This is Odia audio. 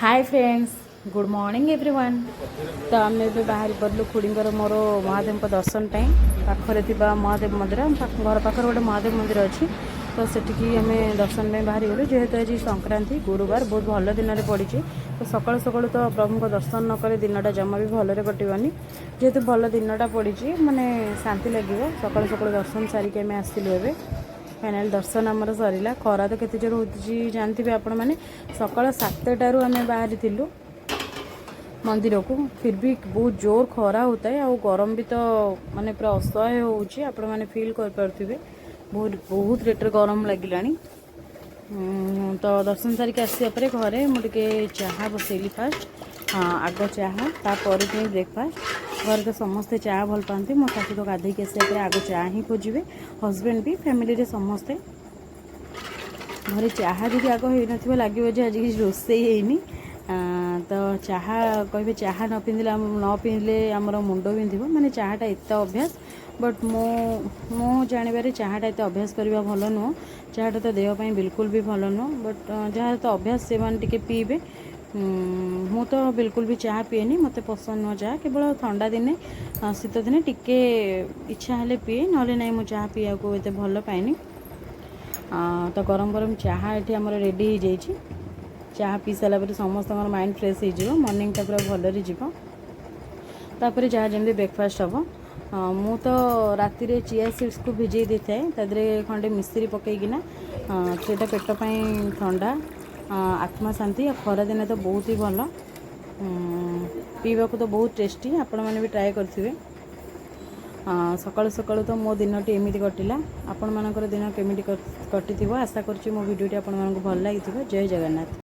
Hi friends, good morning everyone. ତ ଆମେ ଏବେ ବାହାରି ପଡ଼ିଲୁ ଖୁଡ଼ିଙ୍କର ମୋର ମହାଦେବଙ୍କ ଦର୍ଶନ ପାଇଁ। ପାଖରେ ଥିବା ମହାଦେବ ମନ୍ଦିର, ଆମ ଘର ପାଖରେ ଗୋଟେ ମହାଦେବ ମନ୍ଦିର ଅଛି, ତ ସେଠିକି ଆମେ ଦର୍ଶନ ପାଇଁ ବାହାରିଗଲୁ। ଯେହେତୁ ଆଜି ସଂକ୍ରାନ୍ତି, ଗୁରୁବାର, ବହୁତ ଭଲ ଦିନରେ ପଡ଼ିଛି, ତ ସକାଳୁ ସକାଳୁ ତ ପ୍ରଭୁଙ୍କ ଦର୍ଶନ ନ କଲେ ଦିନଟା ଜମା ବି ଭଲରେ କଟିବନି। ଯେହେତୁ ଭଲ ଦିନଟା ପଡ଼ିଛି, ମାନେ ଶାନ୍ତି ଲାଗିବ। ସକାଳୁ ସକାଳୁ ଦର୍ଶନ ସାରିକି ଆମେ ଆସିଲୁ। ଏବେ ଫାଇନାଲ୍ ଦର୍ଶନ ଆମର ସରିଲା। ଖରା ତ କେତେ ଜୋର ହେଉଛି ଜାଣିଥିବେ ଆପଣମାନେ। ସକାଳ 7ଟାରୁ ଆମେ ବାହାରିଥିଲୁ ମନ୍ଦିରକୁ, ଫିର୍ ବି ବହୁତ ଜୋର ଖରା ହେଉଥାଏ ଆଉ ଗରମ ବି ତ ମାନେ ପୁରା ଅସହ୍ୟ ହେଉଛି। ଆପଣମାନେ ଫିଲ୍ କରିପାରୁଥିବେ, ବହୁତ ବହୁତ ରେଟ୍ରେ ଗରମ ଲାଗିଲାଣି। ତ ଦର୍ଶନ ସାରିକି ଆସିବା ପରେ ଘରେ ମୁଁ ଟିକେ ଚାହା ବସେଇଲି ଫାଷ୍ଟ। ହଁ, ଆଗ ଚାହା, ତାପରେ ଯାଇ ବ୍ରେକଫାଷ୍ଟ। ଘରେ ତ ସମସ୍ତେ ଚାହା ଭଲ ପାଆନ୍ତି। ମୋ ଶାଶୁ ତ ଗାଧେଇକି ଆସିବା ପରେ ଆଗ ଚାହା ହିଁ ଖୋଜିବେ, ହଜବେଣ୍ଡ ବି, ଫ୍ୟାମିଲିରେ ସମସ୍ତେ। ଘରେ ଚାହା ଯଦି ଆଗ ହେଇନଥିବ, ଲାଗିବ ଯେ ଆଜି କିଛି ରୋଷେଇ ହେଇନି। ତ ଚାହା କହିବେ, ଚାହା ନ ପିଇଲେ ଆମର ମୁଣ୍ଡ ବିନ୍ଧିବ। ମାନେ ଚାହାଟା ଏତେ ଅଭ୍ୟାସ। ବଟ୍ ମୁଁ ଜାଣିବାରେ ଚାହାଟା ଏତେ ଅଭ୍ୟାସ କରିବା ଭଲ ନୁହଁ। ଚାହାଟା ତ ଦେହ ପାଇଁ ବିଲକୁଲ ବି ଭଲ ନୁହଁ। ବଟ୍ ଯାହାର ତ ଅଭ୍ୟାସ, ସେମାନେ ଟିକେ ପିଇବେ। ମୁଁ ତ ବିଲକୁଲ ବି ଚାହା ପିଏନି, ମୋତେ ପସନ୍ଦ ନୁହଁ ଚାହା। କେବଳ ଥଣ୍ଡା ଦିନେ, ଶୀତ ଦିନେ ଟିକେ ଇଚ୍ଛା ହେଲେ ପିଏ, ନହେଲେ ନାହିଁ। ମୁଁ ଚାହା ପିଇବାକୁ ଏତେ ଭଲ ପାଏନି। ତ ଗରମ ଗରମ ଚାହା ଏଠି ଆମର ରେଡ଼ି ହେଇଯାଇଛି। ଚାହା ପିଇ ସାରିଲା ପରେ ସମସ୍ତଙ୍କର ମାଇଣ୍ଡ ଫ୍ରେଶ୍ ହେଇଯିବ, ମର୍ଣ୍ଣିଂଟା ପୁରା ଭଲରେ ଯିବ। ତାପରେ ଯାହା ଯେମିତି ବ୍ରେକଫାଷ୍ଟ ହେବ। ମୁଁ ତ ରାତିରେ ଚିଆ ସିଡ୍ସକୁ ଭିଜେଇ ଦେଇଥାଏ, ତା ଦେହରେ ଖଣ୍ଡେ ମିଶ୍ରି ପକାଇକିନା। ସେଇଟା ପେଟ ପାଇଁ ଥଣ୍ଡା, ଆତ୍ମା ଶାନ୍ତି, ଆଉ ଖରାଦିନେ ତ ବହୁତ ହି ଭଲ। ପିଇବାକୁ ତ ବହୁତ ଟେଷ୍ଟି, ଆପଣମାନେ ବି ଟ୍ରାଏ କରିଥିବେ। ସକାଳୁ ସକାଳୁ ତ ମୋ ଦିନଟି ଏମିତି କଟିଲା। ଆପଣମାନଙ୍କର ଦିନ କେମିତି କଟିଥିବ? ଆଶା କରୁଛି ମୋ ଭିଡ଼ିଓଟି ଆପଣମାନଙ୍କୁ ଭଲ ଲାଗିଥିବ। ଜୟ ଜଗନ୍ନାଥ।